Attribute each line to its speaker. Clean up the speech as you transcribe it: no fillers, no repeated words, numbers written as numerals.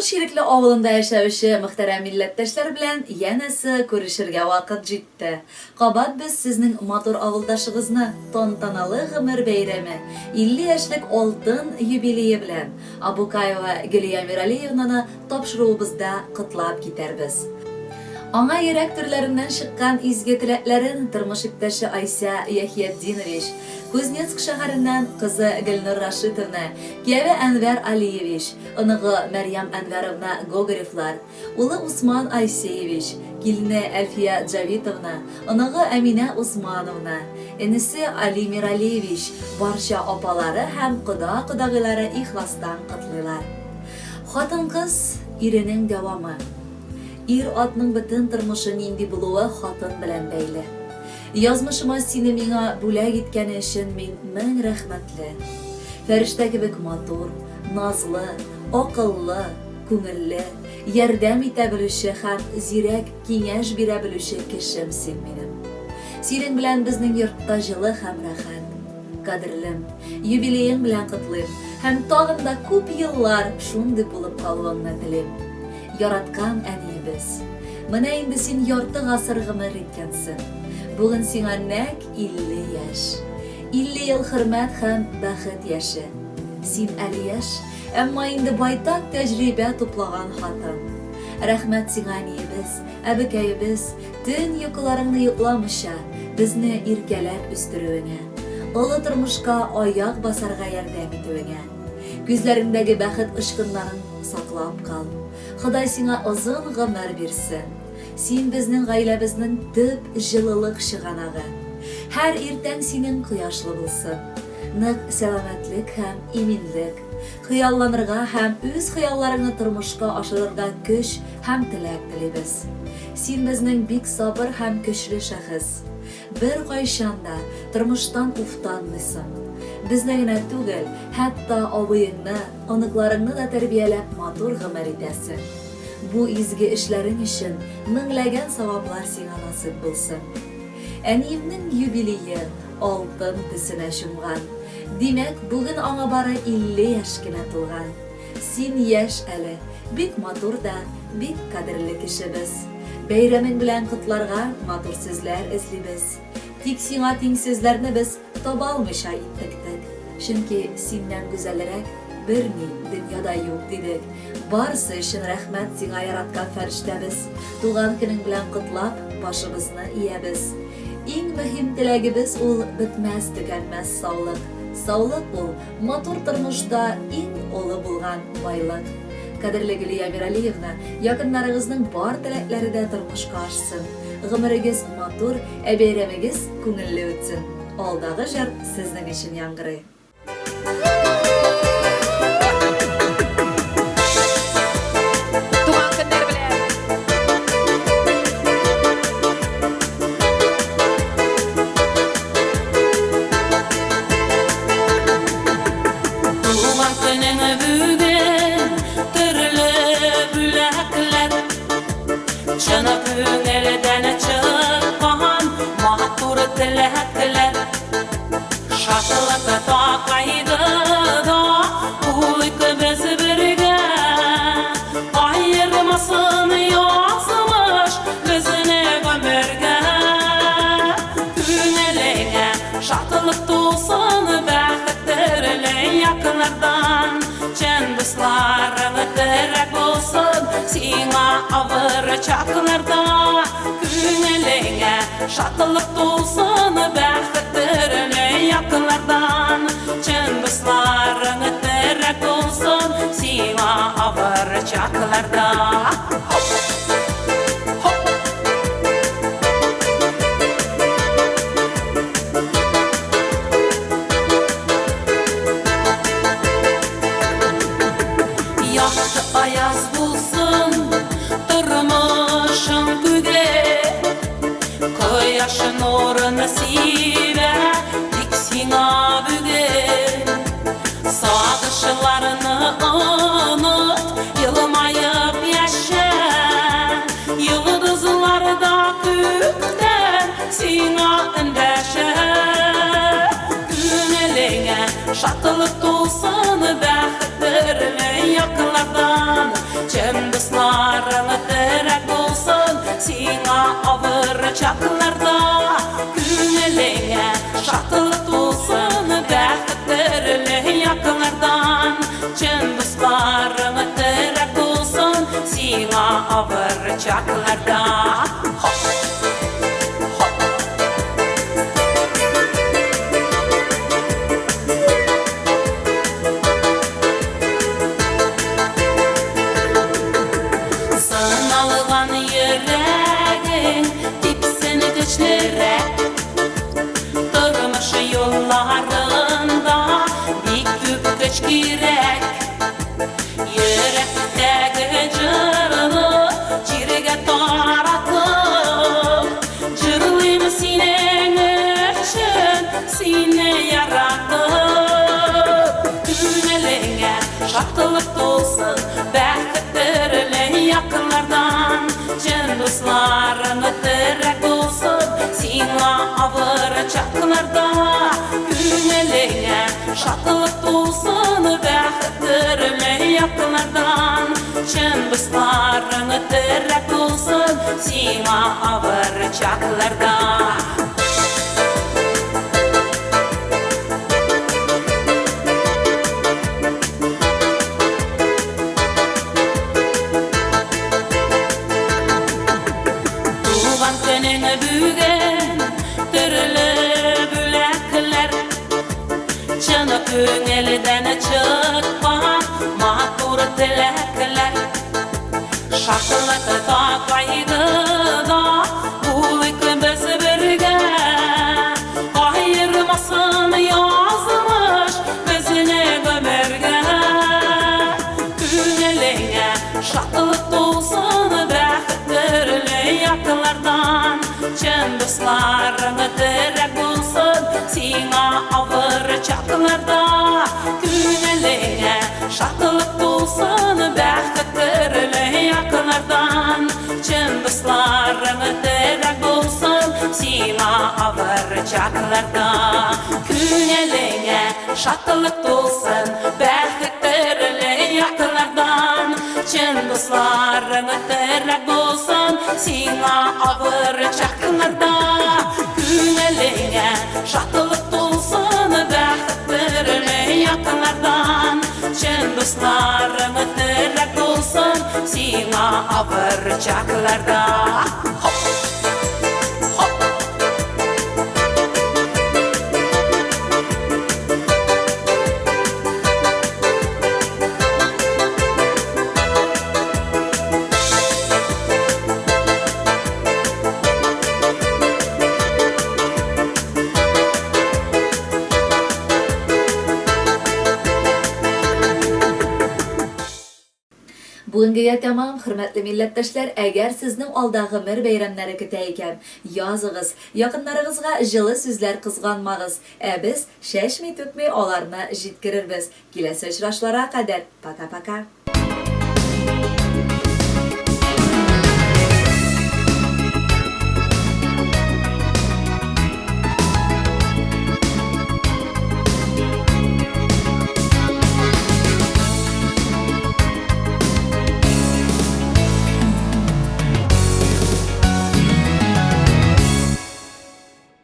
Speaker 1: Чирекле авылында яшәүче мөхтәрәм милләттәшләр белән янәсе күрешергә вакыт җитте. Кабат без сезнең матур авылдашыгызны тантаналы гомер бәйрәме, 50 яшьлек алтын юбилее белән, Абукаева Гөлия Миралиевнаны тапшыруыбызда котлап китәрбез. Аңа йөрәк түрләреннән чыккан изге теләкләрен тормыш иптәше Айся Яхиятдинович, Кузнецк шәһәреннән кызы Гөлнур Рашитовна, кияве Әнвәр Алиевич, оныгы Мәрьям Әнвәровна Гоголевлар, улы Усман Айсеевич, килене Әлфия Джавитовна, оныгы Әминә Усмановна, энесе Али Миралиевич, барча апалары һәм кода-кодагыйлары ихластан котлыйлар. Хатын-кыз, иренең дәвамы. Ир-атның бөтен тормышы нинди булуы хатын белән бәйле. Язмышыма сине миңа бүләк иткәне өчен мин мең рәхмәтле. Фәрештә кебек матур, назлы, акыллы, күңелле, ярдәм итә белүче һәм зирәк киңәш бирә белүче кешем син минем. Синең белән безнең йортта җылы һәм рәхәт. Кадерлем, юбилеең белән котлыйм һәм тагын да күп еллар шундый булып калуыңны телим. Яраткан әниебез! Менә инде син ярты гасыр гомер иткәнсең. Бүген сиңа нәкъ 50 яшь. 50 ел хөрмәт һәм бәхет яше. Син әле яшь, әмма инде байтак тәҗрибә туплаган хатын. Рәхмәт сиңа, әниебез, әбекәебез, төн йокыларыңны йокламыйча, безне иркәләп үстерүеңә, олы тормышка аяк басарга ярдәм итүеңә. Күзләреңдәге бәхет очкыннарын саклап кал. Ходай сиңа озын гомер бирсен. Син безнең гаиләбезнең төп җылылык чыганагы. Һәр иртәң синең кояшлы булсын. Нык сәламәтлек һәм иминлек, хыялланырга һәм үз хыялларыңны тормышка ашырырга көч һәм теләк телибез. Син безнең бик сабыр һәм көчле шәхес. Беркайчан да тормыштан уфтанмыйсың. Безне генә түгел, хәтта абыеңны, оныкларыңны да тәрбияләп матур гомер итәсең. Бу изге эшләрең өчен меңләгән саваплар сиңа насыйп булсын. Әниемнең юбилее алтын төсенә чумган. Димәк, бүген аңа бары 50 яшь кенә тулган. Син яшь әле, бик матур да, бик кадерле кешебез. Бәйрәмең белән котларга матур сүзләр эзлибез. Тик сиңа тиң сүзләрне без таба алмыйча интектек. Чөнки синнән гүзәлрәк берни дөньяда юк, дидек. Барысы өчен рәхмәт сиңа, яраткан фәрештәбез. Туган көнең белән котлап, башыбызны иябез. Иң мөһим теләгебез ул, бетмәс-төкәнмәс саулык. Саулык ул, Матур тормышта иң олы булган байлык. Кадерле Гөлия Миралиевна, якыннарыгызның бар теләкләре дә тормышка ашсын. Гомерегез матур, ә бәйрәмегез күңелле үтсен. Алдагы җыр сезнең өчен яңгырый.
Speaker 2: Туган көннәр белән! Туган көнең бүген төрле бүләкләр. Чын күңелдән чыккан матур теләкләр. Шатлык такайды да куйык без бергә. Аермасын язмыш безне гомергә. Күңелеңә шатлык тулсын, бәхет төрле яклардан. Чын дусларың терәк булсын сиңа авыр чакларда. Күңелеңә шатлык тулсын, бәхет төрле яклардан. Чын дусларың терәк булсын сиңа авыр чакларда. Хоп! Якты аяз булсын тормышың күге, Кояш нурын сибә тик сиңа бүген. Сагышларны оныт, елмаеп яшә. Йолдызлар да күктән сиңа эндәшә. Күңелеңә шатлык тулсын, бәхет. төрле яклардан. Чын дусларың терәк булсын сиңа авыр чакларда. Күңелеңә шатлык тулсын, бәхет төрле яклардан. Чын дусларың терәк булсын сиңа авыр чакларда. Хоп! Хоп! Сыналган йөрәгең типсен көчлерәк. Тормыш юлларында бик күп көч кирәк. Йөрәктәге җырны җиргә таратып, җырлыйм синең өчен, сине яратып. Күңелеңә шатлык тулсын, бәхет төрле яклардан. Чын дусларың терәк булсын сиңа авыр чакларда. Күңелеңә шатлык тулсын, бәхет төрле яклардан. Чын дусларың терәк булсын сиңа авыр чакларда. Туган көнең бүген, төрле бүләкләр, чын күңелдән чыккан матур теләкләр. Шатлыкта, кайгыда булыйк без бергә. Аермасын язмыш безне гомергә. Күңелеңә шатлык тулсын, бәхет төрле яклардан. Чын дусларың терәк булсын сиңа авыр чакларда. Күңелеңә шатлык тулсын, бәхет төрле яклардан. Чын дусларың терәк булсын сиңа авыр чакларда. Күңелеңә шатлык тулсын, бәхет төрле яклардан. Чын дусларың терәк булсын сиңа авыр чакларда. Күңелеңә шатлык тулсын, бәхет төрле яклардан. Чын дусларың терәк булсын сиңа авыр чакларда. Хоп! Хоп!
Speaker 1: Бүгенгегә тәмам, хөрмәтле милләттәшләр, әгәр сезнең алда гомер бәйрәмнәре көтә икән, языгыз, якыннарыгызга җылы сүзләр кызганмагыз, ә без чәчми-түкми аларны җиткерербез. Киләсе очрашларга кадәр, пока-пока!